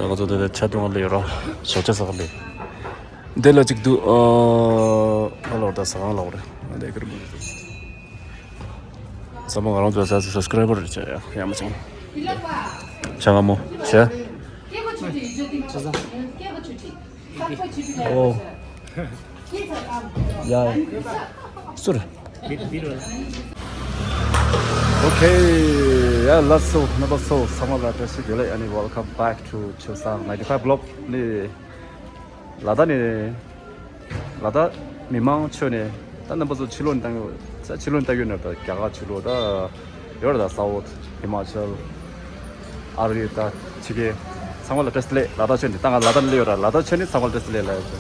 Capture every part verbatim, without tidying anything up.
ང་ཚོ་དེ་ཆ་དུང་ལ་ཡོད་ར། ཞོགས་ཇ་ཟ་ག་ལས། འདི་ལ་གཅིག་འདུག་ཨ་ལོར་ད་ཟ་ཁང་ལ་འོ་རེད། འདི་ཀིར་ས་མ་ང་རང་ཚོ་ས་སབ་སི་ཀ་རའི་བར་རེད་བྱ་ཡ་ཡ་མ་ཅང་། ཆ་ང་མོ་བྱ། ཨོ། ཡ། སུར། Okay, yeah, let's go. Number so, ཚང་མ་ལ་བཀྲ་ཤིས་བདེ་ལེགས། ཨ་ནི། Welcome back to Chosang ninety-five vlog. ནི། ལ་དྭགས་ནས། ལ་དྭགས་མི་མང་ཚོ་ནས་ད་རྣམ་པ་ཚོ་ཕྱི་ལོགས་ནས་ལྟ་གི་ཡོད། ད་ཕྱི་ལོགས་ནས་ལྟ་གི་ཡོད་ན་ད་རྒྱ་གར་ཕྱི་ལོགས་ད་ཡོད་རེད། ད་སའོ་ཐི། ཧི་མ་ཅལ། ཨ་རི། ད་ཕྱི་རྒྱལ་ཚང་མ་ལ་བཀྲ་ཤིས་བདེ་ལེགས། ལ་དྭགས་ཆོས་ནི་ད་ང་ལ་དྭགས་ནས་སླེབས་ཡོད་ར། ལ་དྭགས་ཆོས་ནི་ཚང་མ་ལ་བཀྲ་ཤིས་བདེ་ལེགས་ལ་ཡོད།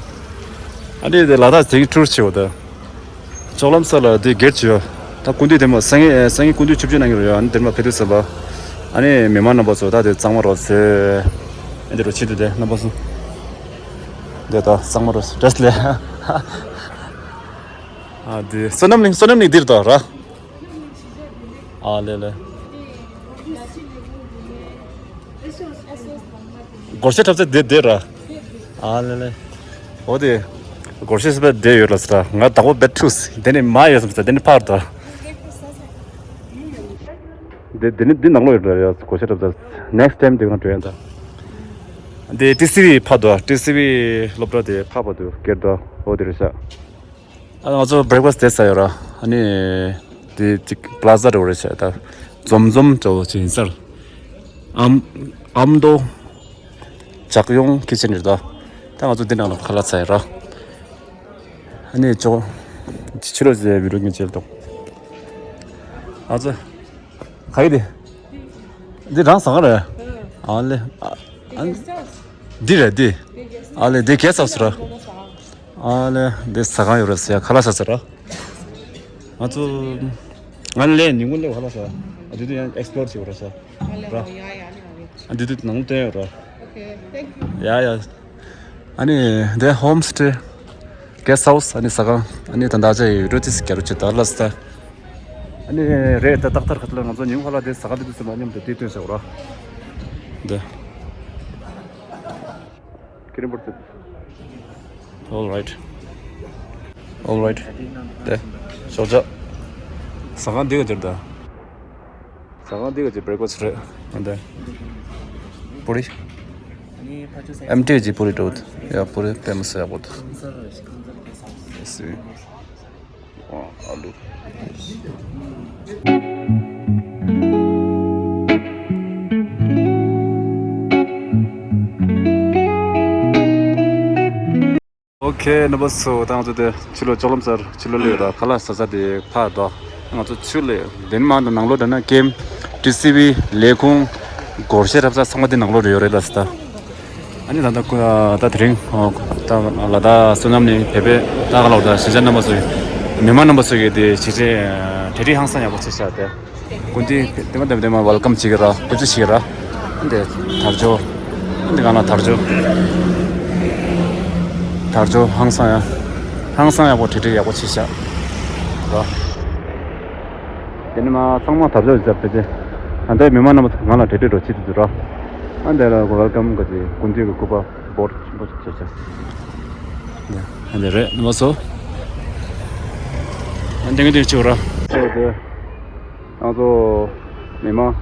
ཨ་ནི་དེ་ལ་དྭགས་དེ་གི་ཊུར་བྱེད་འོ་ད། ལྕོག་ལམ་ས་ལ་དེ་སྒེར་བྱེད་ཡོད། ད་སྐུ་མདུན་དེ་མ་སང་ཉིན་སང་ཉིན་སྐུ་མདུན་ཆིབས་བསྒྱུར་གནང་གི་རེད་ཡ། ཨ་ནི་དེ་མ་ཕེབས་དུས་ཙམ་པ། ཨ་ནི་མི་མང་རྣམ་པ་ཚོ་ད་དེ་གཙང་མ་རོགས་ཟེར། ཨ་འདི་རུ་ཕྱི་དུ་དེ་རྣམ་པ་ཚོ། དེ་ད་གཙང་མ་རོགས་བཀྲ་ཤིས་བདེ་ལེགས། ཨ་དེ་བསོད་ནམས་གླིང་། བསོད་ནམས་གླིང་འདིར་ད་ར། ཨ་ལེ་ལེ། སྒོར་གཞས་འཁྲབ་ས་དེ་དེ་ར། ཨ་ལེ་ལེ། འོ་དེ། སྒོར་གཞས་སེ་དེ་ཡོད་ལ་ས། ང་བདག་པོ་བེད་ཐུག་དེ་ནི་མ་ཡོད་སམ་ས། དེ་ནི་ཕར་ད། དེ་དེ་ནི་འདི་ནང་ལོགས་ཡོད་ར་ཡ། སྒོར་གཞས་འཁྲབ་ས། Next time དེ་གང་འགྲོ་ཡ་ད། དེ་ཊི་སི་ཝི་ཕར་དུ། ཊི་སི་ཝི་སློབ་གྲྭ་དེ་ཕར་བར་དུ་སྒེར་དུ། འོ་དེ་རེད་ཤག་ཨ་ང་ཚོ་བྷེ་རེག་ཕ་སི་དེ་ཟ་ཡོད་ར། ཨ་ནི། དེ་ཅིག་པ་ལ་ཛ་འདྲ་བོ་རེད་བྱས་ད། འཛོམས་འཛོམས་འདྲ་བོ་ཅིག་ཡིན་ས་རེད། ཨམ། ཨམ་མདོ། ཇག་ཡོང་ཁི་ཆེན་རེད་ད། ད་ང་ཚོ་འདི་ནང་ལ་ཁ་ལག་ཟ་ཡོད་ར། ཨ་ནི་ཅོ། ཕྱི་ལོགས་ཟེར་བི་རུ་ངན་བྱེད་དོ། ཨ་ཙི། ག་ཡི་དེ། འདི་རང་ཟ་ག་རེད། ཨ་ལེ། ཨ། ཨ། འདི་རེད་འདི། ཨ་ལེ་འདི་གས་ཟ་སུ་ར། ཨ་ལེ་འདི་ཟ་གང་ཡོད་རེད་ཟེར་ཡ། ཁ་ལག་ཟ་ཟེར་ར། ང་ཚོ། ང་ལས་ཉིན་གུང་ལས་ཁ་ལག་ཟ། ཨ་འདི་དུས་ཡང་ཨེག་སི་པི་ལོར་བྱེད་དགོས་རེད་ཟ། ར། ཨ་འདི་དུས་ནང་ལ་བསྟན་ཡོད་ར། ཡ་ཡ། ཨ་ནི་འདི་ཧོམ་སི་ཊེ། གེ་སི་ཧའུ་སི། ཨ་ནི་ཟ་ཁང་། ཨ་ནི་ད་ད་ཅ་ཡི་རོ་ཏིས་རྒྱ་རོ་ཅི་ད་ལ་སྟ། ཨ་ནི་རེད་ད། ཏག་ཏག་ཁ་ཐུག་ལ་ང་ཚོ་ཉིན་གུང་ལ་དེ་ཟ་ཁང་དེ་དུས་ཚོད་མ་མཉམ་དུ་དེ་སྟོན་ཟེར་བ་ར། འདི། ཀི་རིམ་པར་ཏི། All right. All right. དེ། ཞོགས་ཇ། ཟ་ཁང་འདི་ག་འདིར་ད། ཟ་ཁང་འདི་ག་ཅིག་བྷེ་རེག་ཕ་སི་རེད། ཨ་འདི། པུ་རི། ཨེམ་ཊི་གི་པུ་རི་འགྲོ། ཡ་པུ་རི་དཔེ་མི་སྲིད་ཡག་པོ་འདུག་སི། ཨ་ལུ། ཨོ་ཁེ། རྣམ་པ་ཚོ་ད་ང་ཚོ་དེ་ཕྱི་ལོགས་ལྕོག་ལམ་སར་ཕྱི་ལོགས་སླེབས་ཡོད་ར། ཁ་ལག་ཟ་ས་དེ་ཕར་འགྲོ། ང་ཚོ་ཕྱི་ལོགས་དེ་ནས་མར་ནང་ལོགས་འགྲོ་ན་ཀེམ་ཊི་སི་ཝི་ལས་ཁུངས་སྒོར་གཞས་འཁྲབ་ས་ཚང་མ་དེ་ནང་ལོགས་རེ་ཡོད་རེད་ལ་ས་ད། ཨ་ནི་ད་ལྟ་ཀུ་ད་དེ་རིང་ད་ལ་དྭགས་བསོད་ནམས་གླིང་བོད་པའི་ད་ག་ལ་བ་ད་གཞིས་ཆགས་རྣམ་པ་ཚོ་ཡི་མི་མང་རྣམ་པ་ཚོ་གི་དེ་གཞིས་ཆགས་གྲ་སྒྲིག་ཧང་སང་ཡག་པོ་བྱས་ཤག་དེ། སྐུ་མདུན་དེ་མ་དེ་མ་དེ་མ་ཝེལ་ཀམ་བྱེད་ཀྱི་ར། སྐུ་ཚེ་བྱེད་ཀྱི་ར། འདི་དར་ལྕོག་འདི་གང་ལ་དར་ལྕོག་དར་ལྕོག་ཧང་སང་ཡ། ཧང་སང་ཡག་པོ་གྲ་སྒྲིག་ཡག་པོ་བྱས་ཤག་ར། དེ་ནས་མ་ཚང་མ་དར་ལྕོག་བརྒྱབ་སྟེ། ད་ལྟའི་མི་མང་རྣམས་ང་ལ་གྲ་སྒྲིག་རོགས་བྱེད་དུ་འདུག་ར། ཨ་འདི་ལ་ཝེལ་ཀམ་ག་ཅིག་སྐུ་མདུན་གྱི་སྐུ་པར་བོར་ཆེན་པོ་ཞིག་བྱས་ཤག་འདི་རེད་མ་སོ། ཨ་འདི་ག་འདི་ཆུ་ར། ཆུ་དེ། ང་ཚོ་མི་མང་།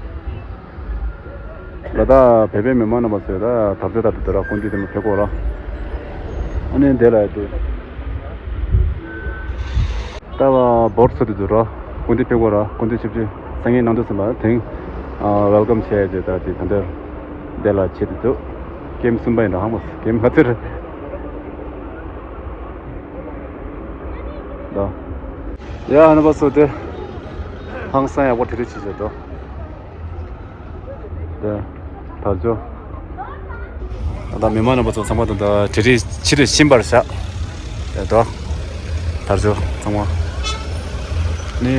ལ་དྭགས་བོད་པའི་མི་མང་རྣམ་པ་ཚོས་ད་དར་ལྕོག་ལྟ་དུ་དུ་ར་སྐུ་མདུན་དེ་མ་ཕེབས་གོ་ར། ཨ་ནི་འདི་ལ་ཡ་དེ། ད་བ་བོར་ཚོ་དུ་དུ་ར་སྐུ་མདུན་ཕེབས་གོ་ར། སྐུ་མདུན་ཆིབས་བསྒྱུར་སང་ཉིན་གནང་དུས་ཙམ་པ་དེང་ཝེལ་ཀམ་བྱས་ཏེ་ད་དེ་ད་འདིར་འདི་ལ་བྱེད་དུ་འདུག་ཀེམ་གསུམ་པ་ཡིན་འདྲ་ཧང་མོ་ཀེམ་ལྷ་ཚེར། ད། ཡ་རྣམ་པ་ཚོ་དེ། ཧང་སང་ཡག་པོ་གྲ་སྒྲིག་བྱེད་བྱེད་དོ། དེ། དར་ལྕོག་ད་ལྟ་མི་མང་རྣམ་པ་ཚོ་ཚང་མ་དང་ད་གྲ་སྒྲིག་ཕྱི་རུ་ཕྱིན་པར་བཞག་དེ་དོ། དར་ལྕོག་ཚང་མ། ནི།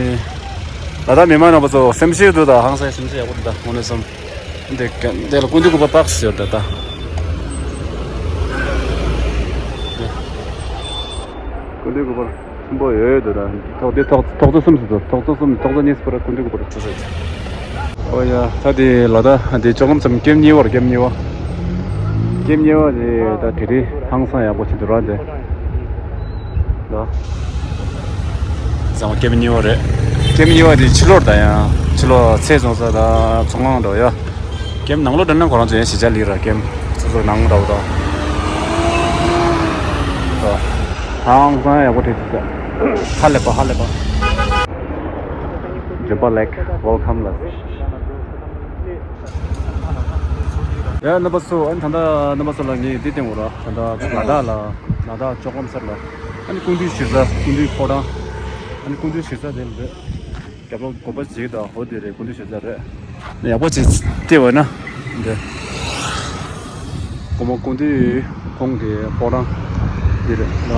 ད་ལྟ་མི་མང་རྣམ་པ་ཚོ་སེམས་ཤུགས་འདུག་ད་ཧང་སང་སེམས་ཤུགས་ཡག་པོ་འདུག་ད་དངོས་གནས་སོང་། འདི་འདི་ལ་སྐུ་མདུན་སྐུ་པར་པགས་ཡོད་ད་ད། སྐུ་མདུན་སྐུ་པར་ཆེན་པོ་ཡོད་ཡོད་དོ་ད། ཐོག་འདི་ཐོག་ཐོག་བརྩེགས་གསུམ་ཟེར་དོ། ཐོག་བརྩེགས་གསུམ་ཐོག་བརྩེགས་གཉིས་སུ་པར་སྐུ་མདུན་སྐུ་པར་ཆེ་ཟེར། ཨོ་ཡ་ད་དེ་ལ་ད་དེ་ལྕོག་ལམ་ཙམ་ཀེམ་གཉིས་པར་ཀེམ་གཉིས་པ། ཀེམ་གཉིས་པ་དེ་ད་དེ་རིང་ཧང་སང་ཡག་པོ་ཞིག་འདུག་ར་དེ། ད་ཚང་མ་ཀེམ་གཉིས་པ་རེད། ཀེམ་གཉིས་པ་དེ་ཕྱི་ལོགས་ད་ཡང་ཕྱི་ལོགས་ཚལ་བཙོང་ས་དང་ཚོང་ཁང་འགྲོ་ཡ། ཀེམ་ནང་ལོགས་འགྲོ་ན་ཁོ་རང་ཚོ་ཡང་གཞིས་ཆགས་ལི་ར་ཀེམ་སོ་སོ་ནང་འདྲ་བོ་དང་། ད་ཧང་སང་ཡག་པོ་བྲིས་འདུག་ཧ་ལས་པ་ཧ་ལས་པ། ལྗོན་པ་ལེག་ཝེལ་ཀམ་ལ། ཡ་རྣམ་པ་ཚོ། ཨ་ནི་ད་ལྟ་རྣམ་པ་ཚོ་ལ་ངས་འདི་སྟོན་དགོས་ར། ད་ལྟ་ལ་དྭགས་ལ་ལ་དྭགས་ལྕོག་ལམ་སར་ལ། ཨ་ནི་སྐུ་མདུན་གཞིས་ས་སྐུ་མདུན་ཕོ་བྲང་། ཨ་ནི་སྐུ་མདུན་གཞིས་ས་དེ་ལ་རེད། རྒྱབ་ལོགས་སྒོ་པ་གཅིག་དང་འོ་དེ་རེད། སྐུ་མདུན་གཞིས་ས་རེད། ཡག་པོ་ཅིག་བལྟས་པ་ན་འདི། སྒོ་མ་སྐུ་མདུན་ཁོང་གི་ཕོ་བྲང་འདི་རེད་ལ།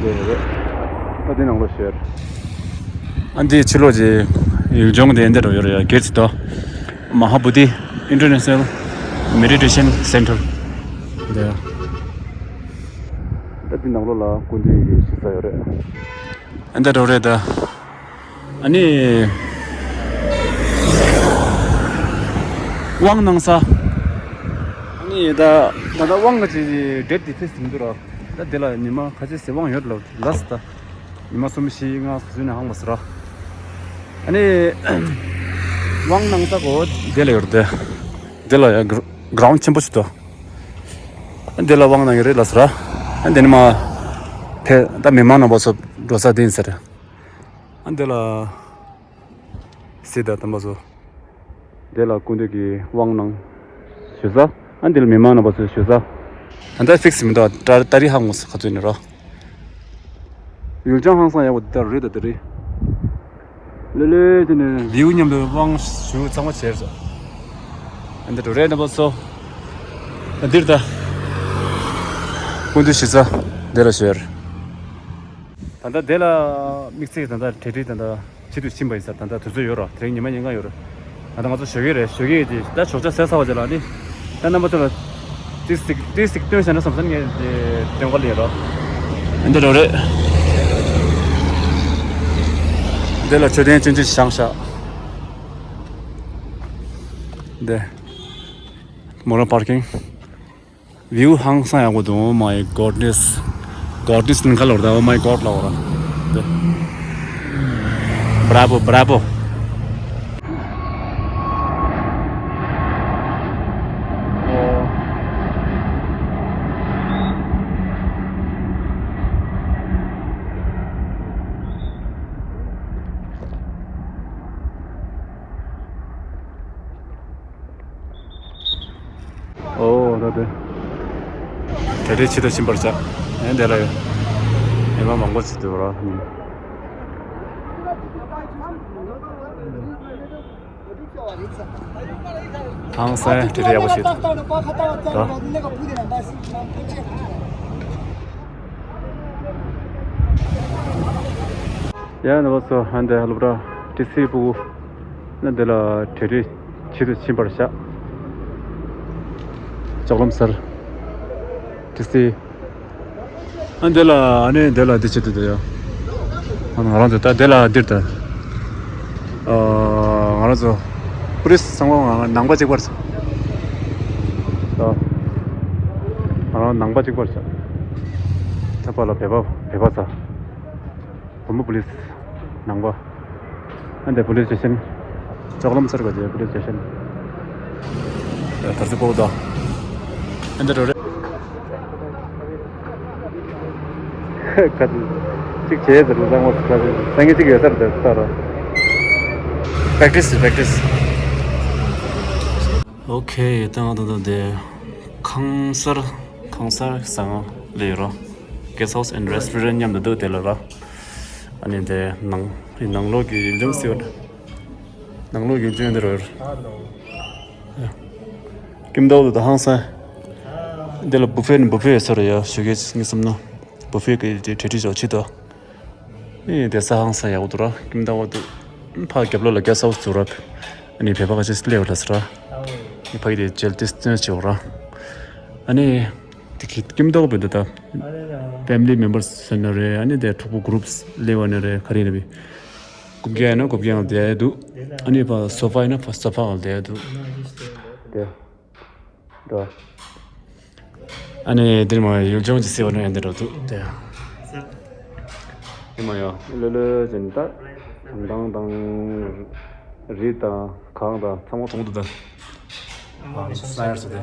འདི་རེད། ད་འདི་ནང་ལོགས་ཤར། ཨ་འདི་ཕྱི་ལོགས་ཀྱི་ཡུལ་ལྗོངས་དེ་འདི་འདྲ་ཡོད་རེད་ཡ། སྒེར་གྱི་ཏོ། Mahabodhi International Meditation Center། འདི། ད་འདི་ནང་ལོགས་ལ་སྐུ་མདུན་གྱི་གཞིས་ས་ཡོད་རེད། ཨ་འདི་འདྲ་རེད་ད། ཨ་ནི། དབང་གནང་ས། ཨ་ནི་ད་ད་ལྟ་དབང་གི་ཅིག་ཌེ་ཊི་དེ་ཕིག་སི་མི་འདུག་ར། ད་འདི་ལ་ཉི་མ་ཁ་ཤས་ཤིག་དབང་ཡོད་ལ་ལགས་ད། ཉི་མ་གསུམ་བཞི་ལྔ་ཟེར་ནས་ཧང་མ་ཟེར་ར། ཨ་ནི། དབང་གནང་ས་གོ་འདི་ལ་ཡོད་རེད་དེ། འདི་ལ་ཡ་གྷ་རའུན་ཌི་ཆེན་པོ་ཞིག་འདུག་ཨ་འདི་ལ་དབང་གནང་གི་རེད་ལགས་ཟེར་ར། ཨ་འདི་ནི་མ། ཕེ་ད་མི་མང་རྣམ་པ་ཚོ་འགྲོ་ས་དེ་ཡིན་ཟེར། ཨ་འདི་ལ་སྲིད་དང་དམ་པ་ཚོ། འདི་ལ་སྐུ་མདུན་གྱི་དབང་གནང་ཞུ་ས། ཨ་འདི་ལ་མི་མང་རྣམ་པ་ཚོ་ཞུ་ས། ད་ལྟ་ཕིག་སི་མི་འདུག་ད་ད་རེས་ཧ་གོ་སོང་། ཁ་ཚོད་ནི་རོ། ཡུལ་ལྗོངས་ཧང་སང་ཡག་པོ་འདི་ལྟར་རེད་ད་དེ་རེད། ལེ་ལེ་དེ་ནས་ལིའུ་མཉམ་དུ་དབང་ཞུ་ཚང་མ་བྱས་སོ། ཨ་འདི་འགྲོ་རེད་རྣམ་པ་ཚོ། ཨ་འདིར་ད། སྐུ་མདུན་གཞིས་ས་འདི་ལ་ཞུ་ཡ་རེད། ད་ལྟ་དེ་ལ་དམིགས་བསལ་ད་ལྟ་གྲ་སྒྲིག་ད་ལྟ་བྱེད་དུ་ཕྱིན་པ་ཡིན་ས། ད་ལྟ་དུས་ཚོད་ཡོད་རོ། དེ་རིང་ཉི་མ་ཉིན་གང་ཡོད་རོ། ད་ལྟ་ང་ཚོ་ཞོགས་ཀས་རེད། ཞོགས་ཀས་དེ་ད་ཞོགས་ཇ་ཟས་ཚར་བ་རྗེས་ལ་ནི། ད་རྣམ་པ་ཚོ་ལ་ཏིག་ཙིག་ཏིག་ཙིག་སྟོན་བྱས་ན་བསམ་སོང་། ངས་དེ་སྟོན་ག་ལེན་རོ། འདི་རོ་རེད། འདི་ལ་མཆོད་རྟེན་ཆུང་ཆུང་ཞིག་བཞེངས་ཤག་འདི། མོ་རང་པར་ཀིང་། བིའུ་ཧང་སང་ཡག་པོ་འདུག Oh my goodness. Goodness ནི་ག་ལབ་རེད་ད། Oh my god ལབ་ར། འདི། Bravo, bravo. ཨོ་ད་དེ། གྲ་སྒྲིག་བྱེད་དུ་ཕྱིན་པར་བྱ། ཨེ་འདི་ལ་ཡོད། ཨེ་མ་མང་པོ་ཅིག་འདུག་ར། ཧང་སང་གྲ་སྒྲིག་ཡག་པོ་བྱེད་འདུག་ད། ཡ་ནི་བ་སོ་ཧན་དེ་ཧ་ལུབ་ར་ཏི་སི་པུ་གུ། ན་འདི་ལ་གྲ་སྒྲིག་བྱེད་དུ་ཕྱིན་པར་བྱ། ལྕོག་ལམ་སར། ཏི་སི། ཨ་འདི་ལ་ཨ་ནི་འདི་ལ་འདི་བྱེད་དུ་འདུག་ཡ། ཨ་ང་རང་ཚོ་ད་འདི་ལ་འདིར་ད། ཨ་ང་རང་ཚོ་པུ་རིས་ཚང་མ་ང་ནང་པ་གཅིག་པར་ཚོ། ད་ང་རང་ནང་པ་གཅིག་པར་ཚོ། ད་པ་ལ་བེ་པ་བེ་པ་ཚ། བུ་མོ་པུ་ལིས་ནང་པ། ཨ་འདི་པུ་ལིས་སི་ཊེ་ཤན། ལྕོག་ལམ་སར་ག་ཅེ་པུ་ལིས་སི་ཊེ་ཤན། ཨ་དར་ཚི་པོ་ད། ཨ་འདི་རོ་རེད། ཁ་ཅིག་བྱས་ཟེར་ན་བཟང་བ་ཁ་ཅིག་སང་ཉིན་གཅིག་ཡོད་སར་དེ་ལྟར། Practice, practice. Okay, ད་ང་ད་ད་དེ་ཁང་གསར་ཁང་གསར་བཟང་ལས་རོ། Guest house and restaurant མཉམ་དུ་འདུག་དེ་ལ་ར། ཨ་ནི་དེ་ནང་ནང་ལོགས་ཀྱི་ཡུལ་ལྗོངས་ཟེར་བ། ནང་ལོགས་ཡུལ་ལྗོངས་འདི་རོ། ཀིམ་ཏོག་ཏུ་ད་ཧང་སང་། འདི་ལ་བུ་ཕེ་ནི་བུ་ཕེ་ཡོད་ས་རེད་ཡ། ཞོགས་ཀས་ངས་བསམ་ན་བུ་ཕེ་གི་དེ་གྲ་སྒྲིག་ཅོག་ཆེད་དུ། ཨེ་དེ་ས་ཧང་སང་ཡག་པོ་འདུག་ར། ཀིམ་ཏོག་ཏུ་ཕ་རྒྱབ་ལོགས་ལ་གེ་སི་ཧའུ་སི་འདུག་ར། ཨ་ནི་བོད་པ་ཁ་ཤས་སླེབས་པ་ལ་ཟེར་ར། ཨ་ནི་ཕ་གི་དེ་མཇལ་ཏེ་སྟོན་བྱེད་འོ་ར། ཨ་ནི་དེ་གི་ཀིམ་ཏོག་བོད་དུ་ད་family members ཟེར་ན་རེད། ཨ་ནི་དེ་གྲོགས་པོ་groups སླེབས་པ་ནི་རེད། ག་རེ་རེད་པས། རྐུབ་བཀྱག་ཡིན་ན་རྐུབ་བཀྱག་ལ་བསྡད་འདུག་ཨ་ནི་ཕ་སོ་ཕ་ཡིན་ན་ཕ་སོ་ཕ་ལ་བསྡད་འདུག་དེ། འགྲོ། ཨ་ནི་འདིར་མ་ཡུལ་ལྗོངས་ཀྱི་སེ་བ་ནང་ཡང་འདི་འགྲོ་འདུག་དེ། ཨེ་མ་ཡོ། ལེ་ལེ་ཅན་ད། དང་དང་དང་། རི་དང་གངས་དང་ཚང་མ་མཐོང་འདུག་ད། ཨ་ས་ཡར་སོ་དེ།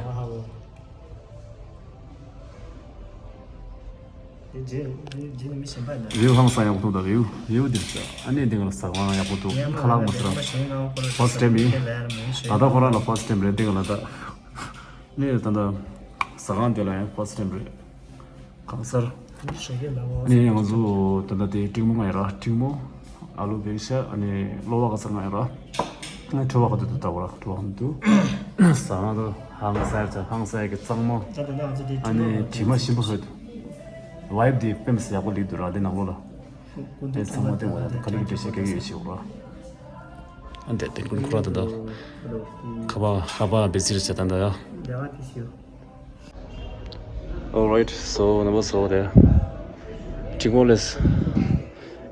རི་ཧང་སང་ཡག་པོ་འདུག་ད། རི་རི་འདིར་ཨ་ནི་འདི་ག་ལ་ཟ་ཁང་ཡག་པོ་འདུག་ཁ་ལག་མ་ཟ་ར། ཕར་སི་ཊེམ་ཡིན། ད་ལྟ་ཁོ་རང་ལ་ཕར་སི་ཊེམ་རེད། འདི་ག་ལ་ད། ནི་ད་ལྟ་ཟ་ཁང་དེ་ལ་ཡང་ཕར་སི་ཊེམ་རེད། གང་སར། ནི་ང་ཚོ་ད་ལྟ་དེ་ཀྲིང་མོ་ང་ཡིན་ར། ཀྲིང་མོ། ཨ་ལུ་བེང་ཤ། ཨ་ནི་གློ་བ་ག་ཚར་ང་ཡིན་ར། ཨ་ནི་ཁྲོ་བ་ག་དུ་དུ་ལྟ་བ་ར། ཁྲོ་བ་ག་དུ། ཟ་ཁང་དུ་ཧང་སའི་ཚ་ཧང་སའི་གི་གཙང་མ། ཨ་ནི་དྲི་མ་ཞིམ་པོ་ཤོད། ཝའིབ་དེ་དཔེ་མི་སྲིད་ཡག་པོ་ལིག་འདུག་ར། དེ་ནག་པོ་ལ། དེ་ཚང་མ་དེ་འོ་ད་ག་ལི་གི་འགྲེལ་བཤད་ག་གི་ཡོད་ཤེས་ར། ཨ་འདི་དེ་ཀུན་ཁོ་ར་ད་ད། ཁ་པ་ཧ་པ་བེ་ཟིར་བྱ་ད་ད་ཡ། Alright, so number so there. ཀྲིང་མོ་ལེས།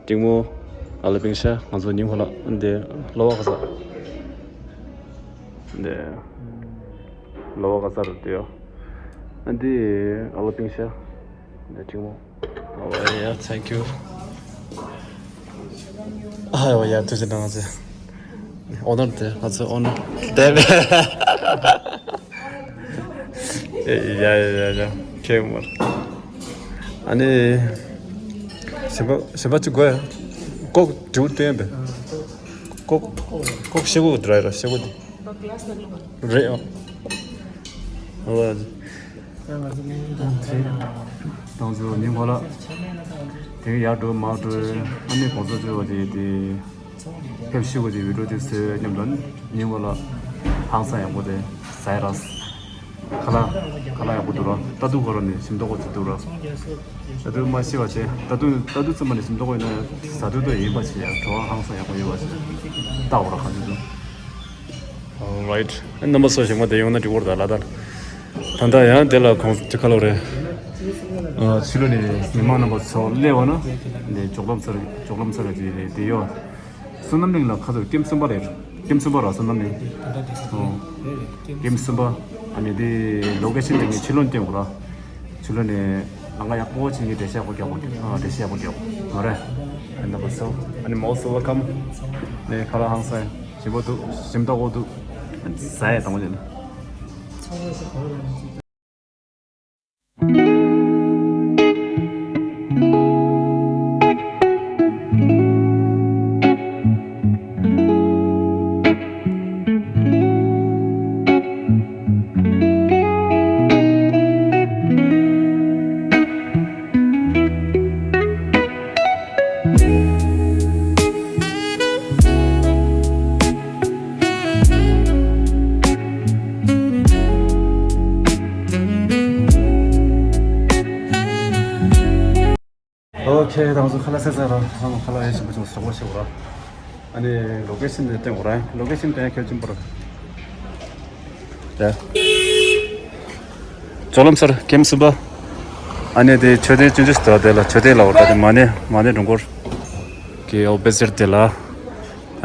ཀྲིང་མོ། ཨ་ལ་པིང་ཤ། ང་ཚོ་ཉིན་ཧོ་ལ། འདི་ལོ་བ་ག་ས། འདི་ལོ་བ་ག་ས་རུ་དེ་ཡོ། འདི་ཨ་ལ་པིང་ཤ། འདི་ཀྲིང་མོ། ཨོ་ཡ། Thank you. ཨ་ཡོ་ཡ། ཐུགས་རྗེ་གནང་ཟེར། ཨོ་ནར་དེ་ང་ཚོའི་ཨོ་ནར་དེ་བས། ཡ་ཡ་ཡ་ཡ། ཁེ་མར། ཨ་ནི། གཞན་པ་གཞན་པ་ཅིག་དགོས་ཡ། ལྐོག་འབྲུ་སྟོན་པས། ལྐོག་ལྐོག་ཤེལ་སྒོ་འདྲ་ཡ་ར། ཤེལ་སྒོ་དེ། རེད་ཨ། ཨོ། ཏང་ཚོ་ཉིན་གོ་ལ། དེ་ག་ཡར་འགྲོ་མར་འགྲོ། ཨ་ནི་གོང་ས་མཆོག་དེ་དེ། ཕེབས་ཤུལ་གོ་དེ་བི་ཌིའོ་དེ་བཟོས་མཉམ་དུ་ཉིན་གོ་ལ། ཧང་སང་ཡག་པོ་དེ་ཟ་ཡ་ར། ཁ་ལག་ཁ་ལག་ཡག་པོ་འདུག་ར། ལྟ་འདུག་གོ་ར་ནས་ཞིམ་མདོག་གོ་ཅིག་འདུག་ར། ལྟ་འདུག་མ་ཤེས་པ་བྱས། ལྟ་འདུག་ལྟ་འདུག་ཙམ་པ་ནས་ཞིམ་མདོག་གོ་ཡིན་ན་ཟ་འདུག་ཏུ་ཡིན་པ་བྱས། ཡང་བྲོ་བ་ཧང་སང་ཡག་པོ་ཡོད་པ་བྱས་ལྟ་འོ་ར་ཁ་འདུག་འདུག Alright. རྣམ་པ་ཚོ་ཞིག་མ་དེ་ཡོང་ན་འགྲིག་གོ་ར། ད་ལ་ད། ད་ལྟ་ཡང་དེ་ལ་ཁོང་ཚོ་ཁ་ལོ་རེད། ཨ་ཕྱི་ལོགས་ནས་མི་མང་རྣམ་པ་ཚོ་སླེབས་པ་ན་ནས་ཇོག་ལམ་སར་ཇོག་ལམ་སར་གྱི་དེ་ཡོད། བསོད་ནམས་གླིང་ལ་ཁ་ཚོ་ཀེམ་གསུམ་པ་རེད། ཀེམ་གསུམ་པ་ར་བསོད་ནམས་གླིང་། ཨོ། ཀེམ་གསུམ་པ། ཨ་ནི་དེ་ལོ་ཀེ་ཤན་དེ་ངས་ཕྱི་ལོགས་སྟོན་དགོས་ར། ཕྱི་ལོགས་ནས་ལམ་ཁ་ཡག་པོ་བྱེད་ངས་འགྲེལ་བཤད་ཡག་པོ་རྒྱག་དགོས། ཨ་འགྲེལ་བཤད་ཡག་པོ་རྒྱག་དགོས་མ་རེད། ཨ་ནི་བ་སོ། ཨ་ནི་most welcome། ནས་ཁ་ལག་ཧང་སང་ཞིམ་པོ་འདུག་ཞིམ་མདོག་གོ་འདུག་ཟ་ཡས་དང་པོ་བྱས་ན། ཨོ་ཁེ། ད་ང་ཚོ་ཁ་ལག་ཟས་ཚར་ར། ཨ་ཁ་ལག་ཡག་ཞིམ་པོ་བྱུང་། ཟ་བ་ཞིག་ར། ཨ་ནི་ལོ་ཀེ་ཤན་དེ་སྟོན་དགོས་ར། ལོ་ཀེ་ཤན་དེ་གལ་ཆེན་པོ་ར། ཡ། ཇོག་ལམ་སར་ཀེམ་གསུམ་པ། ཨ་ནི་དེ་མཆོད་རྟེན་ཆུང་ཆུང་ཞིག་འདུག་དེ་ལ་མཆོད་རྟེན་ལ་འོ་ད་དེ་མ་ཎི་མ་ཎི་སྒྲུབ་སྐོར་གྱི་ཨོ་པེ་ཟེར་དེ་ལ།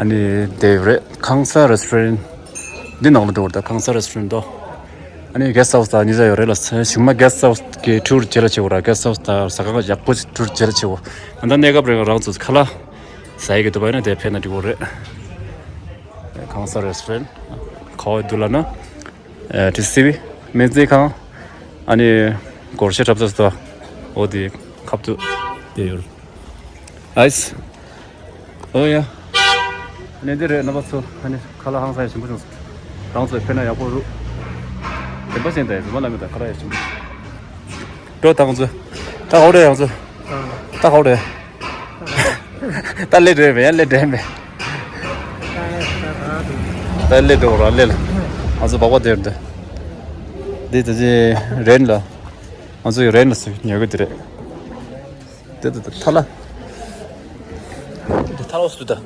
ཨ་ནི་དེ་རེད། ཁང་ས་རེ་སི་ཊོ་རན་ཊི། འདི་ནང་ལ་འགྲོ་བར་ད། ཁང་ས་རེ་སི་ཊོ་རན་ཊི་དོ། ཨ་ནི་གེ་སི་ཊི་ཧའུ་སི་དང་གཉིས་ཆ་ཡོད་རེད་ལ། གཞུག་མ་གེ་སི་ཊི་ཧའུ་སི་གི་ཊུར་རྗེས་ལ་བྱེད་དགོས་ར། གེ་སི་ཊི་ཧའུ་སི་དང་ཟ་ཁང་ཡག་པོ་ཅིག་ཊུར་རྗེས་ལ་བྱེད་དགོས། ཨ་ད་གནས་སྐབས་རིང་རང་ཚོ་ཁ་ལག་ཟ་ཡི་གི་འདུག་པ་ཡིན་ན་དེ་ཕེབས་ན་འགྲིག་གོ་རེད། ཁང་ས་རེ་སི་ཊོ་རན་ཊི། ཁོ་འདུག་ལ་ན། ཨ་ཊི་སི་བི། སྨན་རྩིས་ཁང་། ཨ་ནི་སྒོར་གཞས་འཁྲབ་ས་སུ་དང་། འོ་དེ་ཁབ་ཏུ་དེ་ཡོད། ཨའིས། ཨོ་ཡ། ཨ་ནི་འདི་རེད་རྣམ་པ་ཚོ། ཨ་ནི་ཁ་ལག་ཧང་སང་ཡག་ཞིམ་པོ་བྱུང་སོང་། རང་ཚོས་ཕེབས་ན་ཡག་པོ་རུ། དེ་འབའ་ཅན་དང་རྫུན་མ་ལ་མི་དང་ཁ་ལག་ཡག་ཞིམ་པོ། འགྲོ་ད་ང་ཚོ། ད་ག་རེད་ཡང་ཚོ། ད་ག་རེད། ད་སླེབས་འགྲོ་ཡ་མེད། ཡ་སླེབས་འགྲོ་ཡ་མེད། ད་སླེབས་འགྲོ་ར་སླེབས་ལ། ང་ཚོ་སྦག་སྦག་དེར་འདི། འདི་ད་ཅི་རེན་ལ། ང་ཚོ་ཡི་རེན་ལ་སུ་ཉོ་གི་དེ་རེད། དེ་དེ་དེ་ཐ་ལ། དེ་ཐ་ལ་སུ་ད།